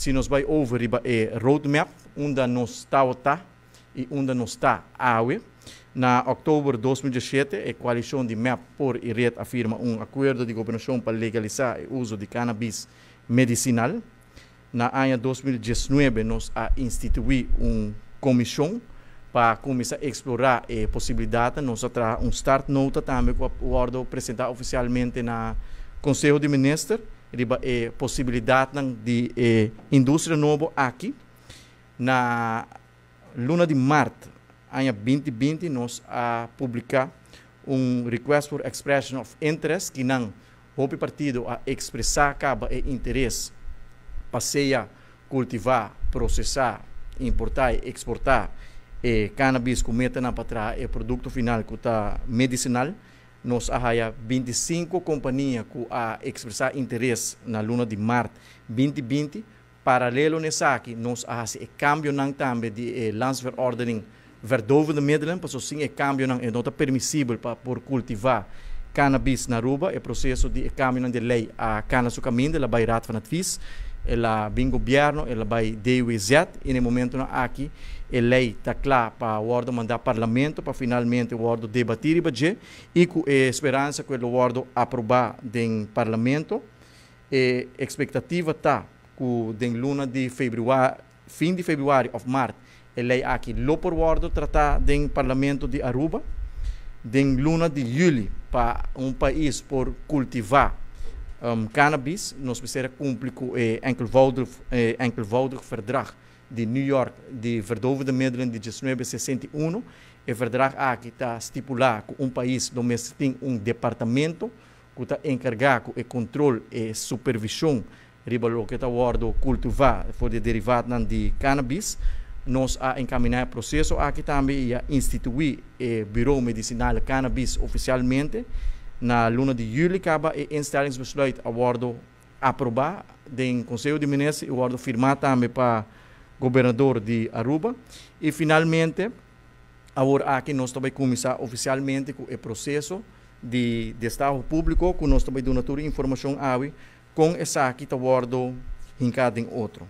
Si nos bay over riba e roadmap, unda nos ta y unda nos ta awe. Na october 2017, e coalicion di MEP, POR y RED a firma un acuerdo di gobernacion pa legalisa e uso di cannabis medicinal. Na aña 2019, nos a institui un comision pa cuminsa explora e posibilidad. Nos a traha un start nota tambe cu a wordo presenta oficialmente na Conseho di Minister, riba e posibilidad di e industria nobo aki. Na luna di maart, aña 2020, nos a publica un request for expression of interest cu nan hopi partido a expresa caba e interes pa sea cultiva, procesa, importa y exporta e cannabis cu meta na pa e producto final cu ta medicinal. Nos a haya 25 compania cu a expresa interes na luna di maart 2020. Paralelo na esaki, nos a haci e cambionan tambe di Landsverordening verdovende middelen, pasobra sin e cambionan no ta permisibel pa por cultiva cannabis na Aruba. E proceso di cambio di ley a cana su caminda, el a bay Raad van Advies, el a bin gobierno, el a bay DWZ y na e momento aki e ley ta cla pa wordo manda parlamento pa finalmente wordo debati y cu e speransa cu e wordo aproba den parlamento. E expectativa ta cu den luna di februari, fin di februari of maart, e ley aki lo por wordo trata den parlamento di Aruba. Den luna di juli, pa un pais por cultiva cannabis, nos mester cumpli cu e enkelvoudig verdrag di New York di verdovende middelen di 1961. E verdrag aki ta stipula cu un pais unda tin un departamento cu ta encarga cu e control y supervision riba loke ta wordo cultiva for di derivadonan di cannabis. Nos a encamina e proceso aki tambe y a institui e Bureau Medicinal Cannabis oficialmente. Na luna di juli caba e instellingsbesluit a wordo aproba den Conseho di Minister y wordo firma tambe pa gobernador di Aruba. Y finalmente, awor aki nos tambe ta cuminsa oficialmente cu e proceso di destaho publico, cu nos tambe ta duna tur informacion awe, con esaki ta wordo hinca den otro.